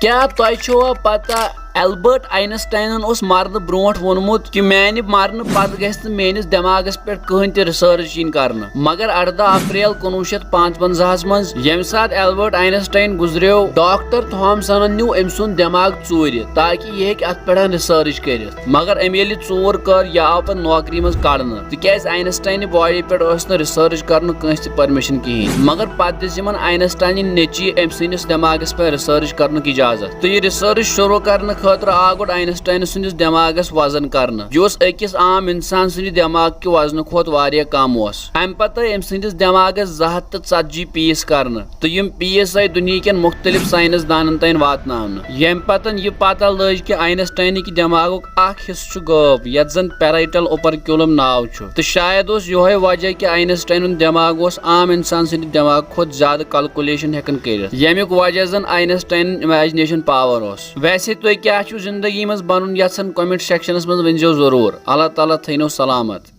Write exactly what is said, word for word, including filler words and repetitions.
کیٛاہ تۄہہِ چھوا پتہ، البرٹ آینسٹاینن اوس مرنہٕ برونٛٹھ ووٚنمُت کہِ میانہِ مرنہٕ پتہٕ گژھِ نہٕ میٲنِس دٮ۪ماغس پٮ۪ٹھ کٕہٕنۍ تہِ ریسرچ یِنۍ کرنہٕ؟ مگر ارداہ اپریل کُنوُہ شیٚتھ پانٛژونٛزاہس منٛز، ییٚمہِ ساتہٕ البرٹ آینسٹاین گُزریو، ڈاکٹر تھامسنن نیوٗ أمۍ سُنٛد دٮ۪ماغ ژوٗرِ، تاکہِ یہِ ہیٚکہِ اتھ پٮ۪ٹھ ریسرچ کٔرِتھ۔ مگر أمۍ ییٚلہِ ژوٗر کٔر، یہِ آو پتہٕ نوکری منٛز کڑنہٕ، تِکیازِ آینسٹاینہِ باڈی پٮ۪ٹھ ٲس نہٕ ریسرچ کرنہٕ کٲنٛسہِ تہِ پرمیشن کِہینۍ۔ مگر پتہٕ دِژ یِمن آینسٹاینٕنۍ نیٚچی أمۍ سٕنٛدِس دٮ۪ماغس پٮ۪ٹھ ریسرچ کرنُک اجازت، تہٕ یہِ ریسرچ شروع کرنہٕ خٲطرٕ آو گۄڈٕ آینسٹاین سٕنٛدِس دٮ۪ماغس وزن کرنہٕ، یُس أکِس عام انسان سٕنٛدِ دٮ۪ماغ کہِ وزنہٕ کھۄتہٕ واریاہ کم اوس۔ امہِ پتہٕ أمۍ سٕنٛدِس دٮ۪ماغس زٕ ہتھ تہٕ ژتجی پیٖس کرنہٕ، تہٕ یِم پیٖس آیہِ دُنیہکٮ۪ن مُختٔلِف ساینس دانن تام واتناونہٕ۔ ییٚمہِ پتہٕ یہِ پتہ لٔج کہِ آینسٹاینٕکۍ دٮ۪ماغُک اکھ حصہٕ چھُ غٲب، یتھ زن پیرائٹل اوپرکیولم ناو چھُ، تہٕ شاید اوس یِہوے وجہ کہِ آینسٹاینُن دٮ۪ماغ اوس عام انسان سٕنٛدِ دٮ۪ماغ کھۄتہٕ زیادٕ کیلکولیشن ہٮ۪کان کٔرِتھ، ییٚمیُک وجہ زن آینسٹاینن امیجنیشن پاور اوس۔ ویسے تُہۍ کیٛاہ چھِو زندگی منٛز بنُن یژھان، کمنٹ سیکشنس منٛز ؤنۍزیو ضروٗر۔ اللہ تعالیٰ تھٲینو سلامت۔